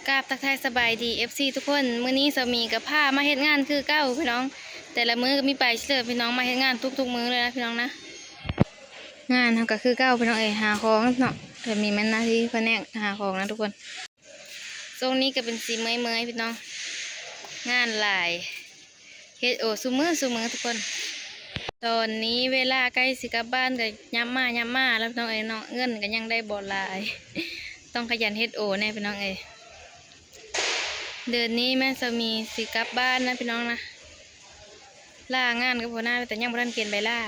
ກາບທັກທາຍສະບາຍດີ ເອັຟຊີ ທຸກຄົນ. ມື້ນີ້ສາມີກໍພາມາເຮັດງານຄືເກົ່າພີ່ນ້ອງ, ແຕ່ລະມື້ກໍມີໄປເຊີນພີ່ນ້ອງມາເຮັດງານທຸກໆມື້ເລີຍນະພີ່ນ້ອງນະ. ງານເຮົາກໍຄືເກົ່າພີ່ນ້ອງເອີຍ, ຫາຂອງເນາະ, ສາມີແມ່ນໜ້າທີ່ພະແນກຫາຂອງນະທຸກຄົນ. ຊ່ວງນີ້ກໍເປັນຊິເມື່ອຍໆພີ່ນ້ອງ, ງານຫຼາຍ. ເຮັດໂອຊຸມື້ຊຸມື້ທຸກຄົນ. ຕອນນີ້ເວລາໃກ້ຊິກັບບ້ານກໍຫຍັບມາຫຍັບມາແລ້ວພີ່ນ້ອງເອີຍເນາະ, ເງິນກໍຍັງໄດ້ບໍ່ຫຼາຍ, ຕ້ອງຂະຫຍັນເຮັດໂອແດ່ພີ່ນ້ອງເອີຍ. ເດືອນນີ້ແມ່ນສາມີຊິກັບບ້ານນະພີ່ນ້ອງນະ, ລາງານກັບຫົວໜ້າ ແຕ່ຍັງບໍ່ທັນກຽນໃບລາ.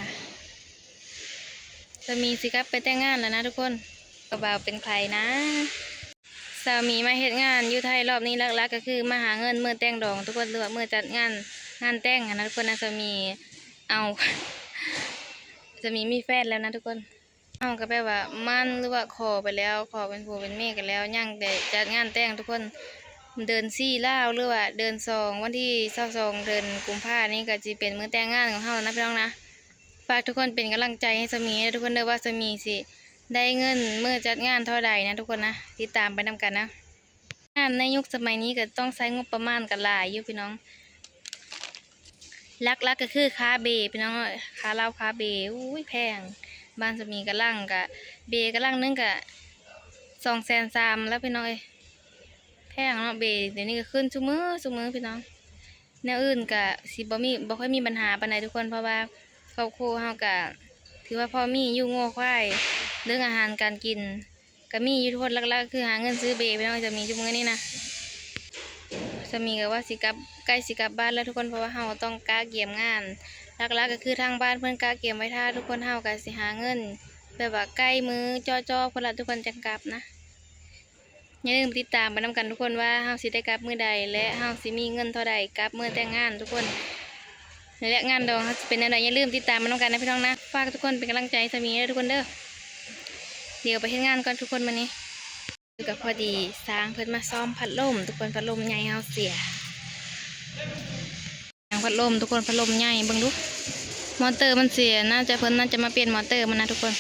ສາມີຊິກັບໄປແຕ່ງງານແລ້ວນະທຸກຄົນ, ເຈົ້າບ່າວເປັນໃຜນະ? ສາມີມາເຮັດງານຢູ່ໄທລອບນີ້ ຫຼັກໆກໍຄືມາຫາເງິນມື້ແຕ່ງດອງທຸກຄົນ ຫຼືວ່າມື້ຈັດງານ ງານແຕ່ງຫັ້ນນະທຸກຄົນນະ. ສາມີ ເອົາ ສາມີມີແຟນແລ້ວນະທຸກຄົນ. ເຮົາກໍແບບວ່າໝັ້ນ ຫຼືວ່າຂໍໄປແລ້ວ, ຂໍເປັນຜົວເປັນເມຍກັນແລ້ວ, ຍັງແຕ່ຈັດງານແຕ່ງທຸກຄົນ. ເດືອນສີ່ລາວ ຫຼືວ່າເດືອນສອງ ວັນທີຊາວສອງ ເດືອນກຸມພານີ້ ກໍຊິເປັນມື້ແຕ່ງງານຂອງເຮົາແລ້ວນະພີ່ນ້ອງນະ. ຝາກທຸກຄົນເປັນກຳລັງໃຈໃຫ້ສາມີເດີທຸກຄົນເດີ ວ່າສາມີຊິໄດ້ເງິນມື້ຈັດງານເທົ່າໃດນະທຸກຄົນນະ, ຕິດຕາມໄປນຳກັນນະ. ງານໃນຍຸກສະໄໝນີ້ກໍຕ້ອງໃຊ້ງົບປະມານກໍຫຼາຍຢູ່ພີ່ນ້ອງ. ຫຼັກໆກໍຄືຄ່າເບພີ່ນ້ອງເອີຍ, ຄ່າເຫຼົ້າຄ່າເບ ໂອ້ຍ ແພງ. ບ້ານສາມີກະລັງກະ ເບກະລັງໜຶ່ງກະສອງແສນສາມແລ້ວພີ່ນ້ອງເອີຍ, ແພງເນາະ. ເບດຽວນີ້ກໍຂຶ້ນຊຸມື້ຊຸມື້ພີ່ນ້ອງ. ແນວອື່ນກະຊິບໍ່ມີ ບໍ່ຄ່ອຍມີບັນຫາປານໃດທຸກຄົນ ເພາະວ່າຄອບຄົວເຮົາກະຖືວ່າພໍມີຢູ່, ງົວຄວາຍ ເລື່ອງອາຫານການກິນກະມີຢູ່ທຸກຄົນ. ຫຼັກໆຄືຫາເງິນຊື້ເບພີ່ນ້ອງ. ສາມີທຸກມື້ນີ້ນະ ສາມີກໍວ່າຊິກັບ ໃກ້ຊິກັບບ້ານແລ້ວທຸກຄົນ ເພາະວ່າເຮົາຕ້ອງກະກຽມງານ. ຫຼັກໆກໍຄືທາງບ້ານເພິ່ນກະກຽມໄວ້ຖ້າທຸກຄົນ, ເຮົາກະຊິຫາເງິນແບບວ່າໃກ້ມື້ ຈໍ່ໆ ພຸ້ນລະທຸກຄົນ ຈັ່ງກັບນະ. ຢ່າລືມຕິດຕາມໄປນຳກັນທຸກຄົນວ່າເຮົາຊິໄດ້ກັບມື້ໃດ ແລະ ເຮົາຊິມີເງິນເທົ່າໃດກັບມື້ແຕ່ງງານທຸກຄົນ ແລະ ງານດອງເຮົາຊິເປັນແນວໃດ. ຢ່າລືມຕິດຕາມໄປນຳກັນນະພີ່ນ້ອງນະ. ຝາກທຸກຄົນເປັນກຳລັງໃຈໃຫ້ສາມີເດີທຸກຄົນເດີ. ດຽວໄປເຮັດງານກ່ອນທຸກຄົນມື້ນີ້. ກໍພໍດີຊ່າງເພິ່ນມາສ້ອມພັດລົມທຸກຄົນ, ພັດລົມໃຫຍ່ເຮົາເສຍ. ຫຍັງພັດລົມທຸກຄົນ, ພັດລົມໃຫຍ່ ເບິ່ງດູ ມໍເຕີມັນເສຍ. ໜ້າຈະ ເພິ່ນໜ້າຈະມາປ່ຽນມໍເຕີມັນນະທຸກຄົນ.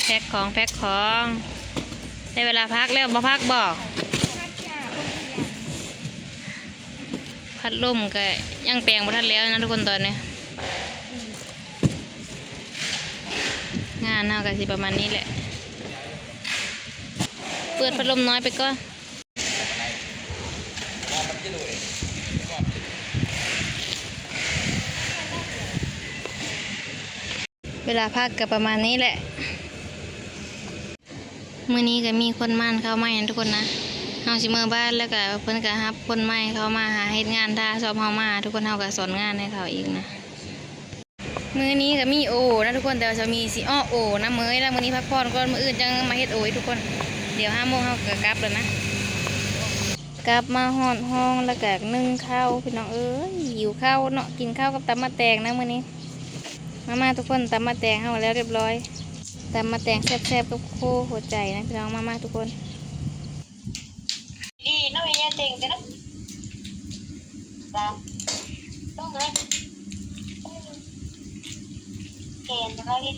ແພັກຂອງ ແພັກຂອງ. ໄດ້ເວລາພັກແລ້ວ, ບໍ່ພັກບໍ? ພັດລົມກໍຍັງແປງບໍ່ທັນແລ້ວນະທຸກຄົນຕອນນີ້. ງານເຮົາກໍຊິປະມານນີ້ແຫຼະ. ເປີດພັດລົມນ້ອຍໄປກ່ອນ. ເວລາພັກກໍປະມານນີ້ແຫຼະ. ມື້ນີ້ກໍມີຄົນໝັ້ນເຂົ້າໃໝ່ນະທຸກຄົນນະ. ເຮົາຊິເມືອບ້ານ ແລ້ວກໍເພິ່ນກໍຮັບຄົນໃໝ່ເຂົ້າມາຫາເຮັດງານ ຖ້າຊອບເຮົາມາ ທຸກຄົນ. ເຮົາກໍສອນງານໃຫ້ເຂົາອີກນະ. ມື້ນີ້ກໍມີໂອນະທຸກຄົນ, ແຕ່ວ່າສາມີຊິອອກໂອນຳເມີຍແລ້ວ. ມື້ນີ້ພັກຜ່ອນກ່ອນ, ມື້ອື່ນຈັ່ງມາເຮັດໂອອີກທຸກຄົນ. ດຽວຫ້າໂມງເຮົາກໍກັບແລ້ວນະ. ກັບມາຮອດຫ້ອງແລ້ວກໍໜຶ້ງເຂົ້າ ພີ່ນ້ອງເອີຍ, ຫິວເຂົ້າເນາະ, ກິນເຂົ້າກັບຕຳໝາກແຕງນະມື້ນີ້. ມາໆ ທຸກຄົນ, ຕຳໝາກແຕງເຮົາແລ້ວຮຽບຮ້ອຍ. ຕຳໝາກແຕງແຊບໆ ກັບໂຄຫົວໃຈນະພີ່ນ້ອງ. ມາໆ ທຸກຄົນ. ດີເນາະ ແມ່ເຕັງເດີເນາະ. ຈ້າ ຕ້ອງເລີຍ ແກນຈະມາເຮັດ